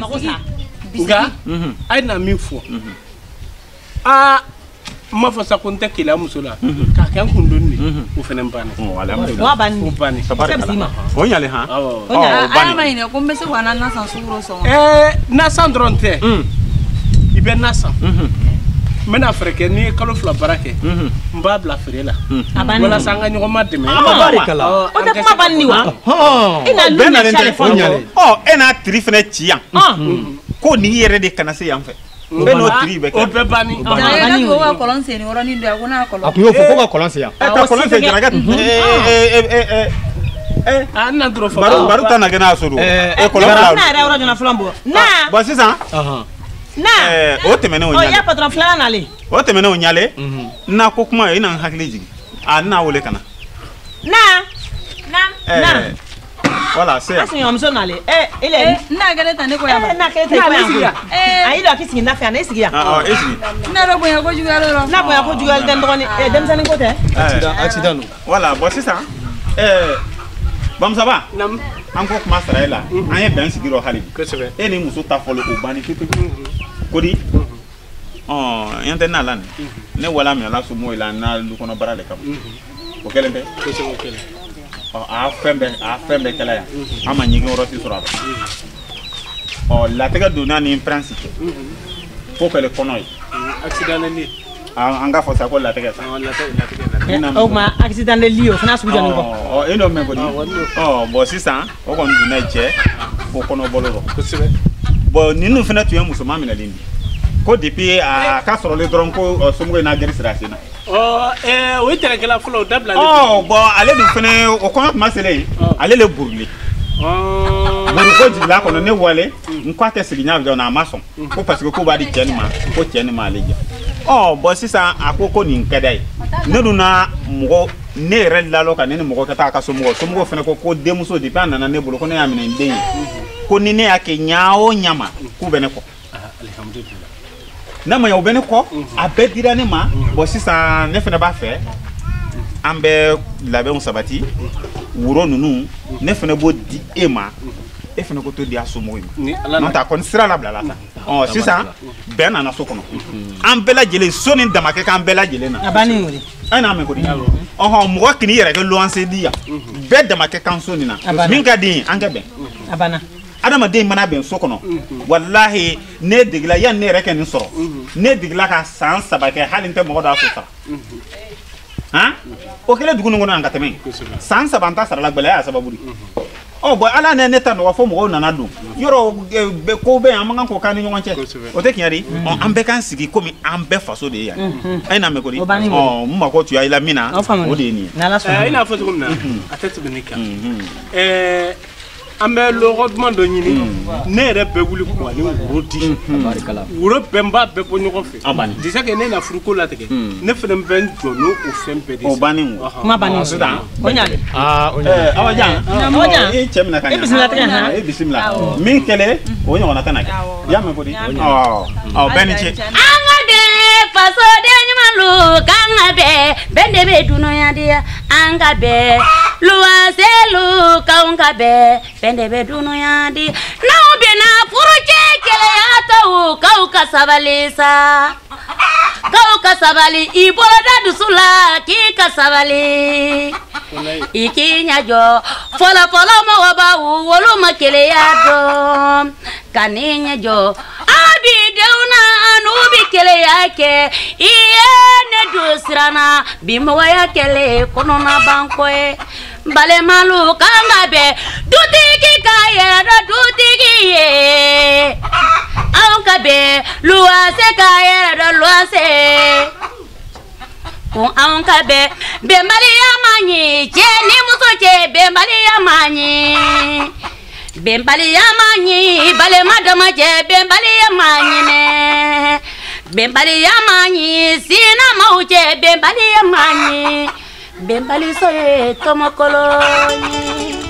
mago sa. Nka a ye na min fɔ. Aa n m'a fɔ sa ko n tɛ keleya muso la. K'a kɛ n kun donni de. O fana banna. O banni. O banni. O ɲalen han. Awɔ. O banni. Ala ma ɲinɛ ko n bɛ se k'an na san sukaro sɔngɔ. Ɛɛ nasan dɔrɔn tɛ. I bɛ na san. N bɛna fɛɛrɛ kɛ n'i ye kalo 2 baara kɛ. N b'a bila feere la. Walasa an ka ɲɔgɔn ma dɛmɛ. O tɛ kuma banni wa. E n'a lu ɲɛ sale fɔlɔ. Ɔ e n'a tiri fana ci yan. Ko nin yɛrɛ de kana se yan fɛ. Bɛɛ n'o tiri bɛ kɛ. O bɛɛ banni. Jarakɛ ko ka kɔlɔn sen yɔrɔnin dɔ yan ko n'a kɔlɔn. A kun y'o fɔ ko ka kɔlɔn sen yan. Ɛ ka kɔlɔn sen jarakɛ. A na dɔrɔn fɔ. Baro ta na kɛ n'a so don. Kɔlɔn fila. N'a yɛrɛ yɔrɔ jɔna fɔlɔ bɔ. Na. Bon sisan. Na. O tɛmɛnen o ɲalen. Ɔ ya patron filanan nalen. O tɛmɛnen o ɲalen. Na ko kuma i na n hakili jigin. A n'a wele ka na. Na. Na. Na. Voilà, c'est. A sigiɲɔgɔnmuso nalen. Ɛ ile. N'a kɛlen ta ne ko yan. N'a kɛlen ta i ko yan. A y'i dɔn k'i sigi n'a fɛ yan, ne sigi yan. Ɔ e sigi. Ne yɛrɛ bonya kojugu yɛrɛ dɔrɔn. N'a bonya kojugu yɛrɛ tɛ n dɔgɔnin. Denmisɛnnin ko tɛ. Accident don. Voilà, bon sisan. Bamusaba. Naamu. An ko kuma sara e la. An ye bɛn sigi rɔ hali bi. Kosɛbɛ. E ni muso ta fɔlen o banni pewu. Kodi. Ɔ yan tɛ n'a la nin. Ne wala minɛla somɔgɔw la n'a du kɔnɔ baara de kama. O kɛlen tɛ. Kosɛbɛ o kɛlen. Ɔ a fɛn bɛɛ kɛla yan. An ma ɲigin yɔrɔ si sɔrɔ a la. Ɔ latigɛ donna ni prince cɛ. Ko kɛlen kɔnɔ ye. Accident de lit. An k'a fɔ sa ko latigɛ sa. Latigɛ. O tuma accident de lit o fana sugu jɔlen kɔ. Ɔ e n'o mɛn kɔni. Ɔ bon sisan o kɔni donna cɛ ko kɔnɔ bɔlɔ rɔ. Kosɛbɛ. Bon ninnu fana tun ye musoman minɛlen de ye. Ko depuis a ka sɔrɔlen dɔrɔn ko somɔgɔw n'a gɛrɛ sira sen na. Ɔ o ye tɛrɛkɛla fɔlɔ o dabilalen. Ɔ bon ale dun fana o kɔɲɔ tuma selen ale le burulen. Buruko jiginna kɔnɔ ne wale n ko a tɛ sigi ɲɛ jɔ na a ma sɔn ko parce que ko b'a di cɛ nin ma ko cɛ nin m'ale diya. Ɔ bon sisan a ko nin ka d'a ye ne dun na mɔgɔ ne yɛrɛ lalɔ ka ne ni mɔgɔ ka taa a ka somɔgɔw fana ko denmuso depuis a nana ne bolo ko ne y'a minɛ n den ye ko ni ne y'a kɛ ɲa o ɲa ma k'u bɛ ne kɔ. N'a ma ɲɛ u bɛ ne kɔ a bɛɛ dira ne ma bon sisan ne fana b'a fɛ an bɛ labɛnw sabati woro ninnu ne fana b'o di e ma e fana ko to di a somɔgɔw ma n'o tɛ a kɔni sira labilala sa ɔ sisan bɛn nana so kɔnɔ an bɛɛ lajɛlen so ni damakɛ k'an bɛɛ lajɛlen na. A banni o de. A n'a mɛn ko di ɔhɔn mɔgɔ k'i yɛrɛ kɛ luwanse di yan bɛɛ damakɛ kan so nin na min ka di ye an kɛ bɛn. A banna. Adamaden mana bɛn so kɔnɔ walahi ne degela yanni ne yɛrɛ kɛ nin sɔrɔ ne degela ka san 3 kɛ hali n tɛ mɔgɔ dɔ so sara han o kɛlen dugu nin kɔnɔ yan ka tɛmɛ san 3 n ta sarala gɛlɛya y'a sababu de ɔ bon ala ne ta nɔgɔ fo mɔgɔw nana don yɔrɔ ko bɛ yan an man kan k'o k'an ni ɲɔgɔn cɛ o tɛ tiɲɛ di ɔ an bɛɛ k'an sigi komi an bɛɛ faso de ye yan a ye n'a mɛn ko di ɔ n mako tun y'a la min na o de ye nin ye. I n'a fɔ cogo min na a tɛ tɛmɛ ne kan an bɛ lɔgɔ duman dɔ ɲini ne yɛrɛ bɛ wuli k'u ani woro di woro bɛɛ n b'a bɛɛ bɔ ɲɔgɔn fɛ disais que ne na furuko latigɛ ne fana bɛ n jɔ n'o fɛn bɛɛ de ye. O banni o kuma banni sisan o ɲalen. Aa o ɲalen. Awa Jan e cɛ minɛ ka ɲa e bisimila tɛgɛ han e bisimila min kɛlen o ɲɔgɔnna tɛ na kɛ i y'a mɛn ko di ɔ bɛɛ ni ce. An ka bɛn fasoden ɲumanlu k'an ka bɛn bɛn de bɛ dunuya diya an ka bɛn luwaselu k'anw ka bɛn bɛn de bɛ dunuya di n'aw bɛnna furucɛ kɛlɛya tɔw k'aw ka sabali sa k'aw ka sabali i bolo da dusu la k'i ka sabali i k'i ɲɛ jɔ fɔlɔ fɔlɔ mɔgɔbaw olu ma keleya dɔn ka n'i ɲɛ jɔ a bi denw na n'u bi keleya kɛ i ye ne don siran na bi mɔgɔya kɛlen kɔnɔna banko ye balimalu kan ka bɛn dutigi ka yɛrɛ dɔn dutigi ye anw ka bɛn luwanse ka yɛrɛ dɔn luwanse ko anw ka bɛn bɛnbaliya man ɲi cɛ ni muso cɛ bɛnbaliya man ɲi bɛnbaliya man ɲi balima dama cɛ bɛnbaliya man ɲi dɛ bɛnbaliya man ɲi sinamaw cɛ bɛnbaliya man ɲi bɛnbaliso ye tɔmɔkolo ye.